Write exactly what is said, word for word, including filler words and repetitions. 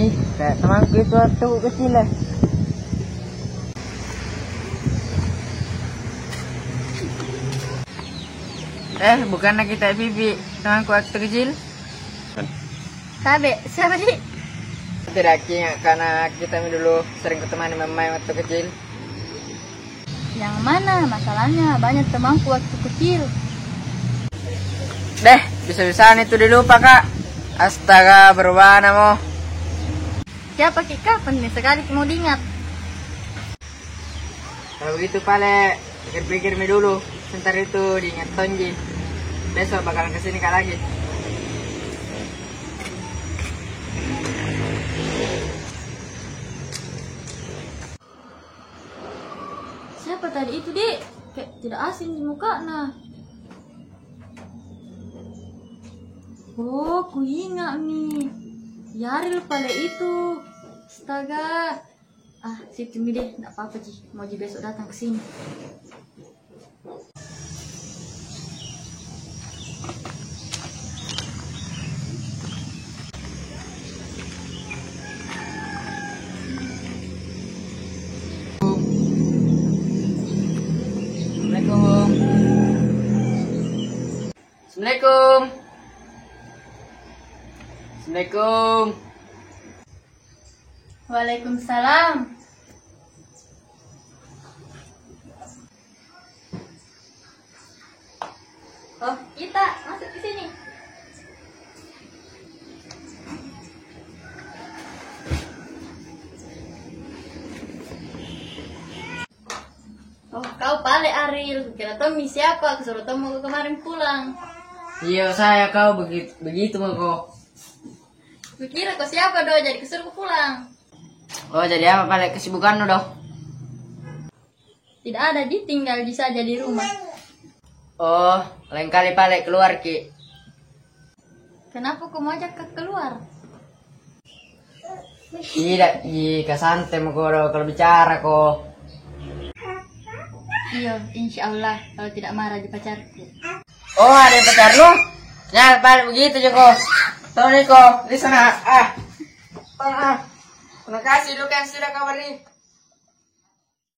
Ih, kayak temanku itu waktu kecil, eh. Eh, bukannya kita Bibi, temanku waktu kecil? Tabe, siapa, Di? Tidak ingat karena kita mi dulu sering kutemani mama waktu kecil. Yang mana? Masalahnya banyak temanku waktu kecil. Deh, bisa-bisanya itu dilupa, Kak. Astaga, berubah namo. Siapa ki, kapan ni sekali mau diingat? Kalau begitu pale, pikir-pikir mi dulu. Sebentar itu diingat tonji. Besok bakalan kesini kak lagi. Siapa tadi itu, Dek? Kayak tidak asing di mukanya. Oh, kuingat mi. Yaril pale itu. Astaga. Ah, situ mi deh, ndak apa-apa ji. Mau ji besok datang ke sini. Assalamualaikum. Assalamualaikum. Assalamualaikum. Waalaikumsalam. Oh, kita masuk ke sini. Oh, kau pale Aril. Kira tommi siapa? Aku suruh tommo kemarin pulang. Iya, saya kau begitu, begitu mako. Kukira ko siapa do, jadi kusuruh ko pulang. Oh, jadi apa pale kesibukanmu do? Tidak ada ji, tinggal ji saja di rumah. Oh, lain kali pale keluar ki. Kenapa ko mau ajak ka keluar? Tidak ji, ka santai mako do kalau bicara ko. Iyo, insya Allah kalau tidak marah ji pacarku. Oh, ada yang pacar lu? Ya, balik begitu ji ko. Sorry ko, di sana. Ah. Ah, ah. Terima kasih lu yang sudah kau beri.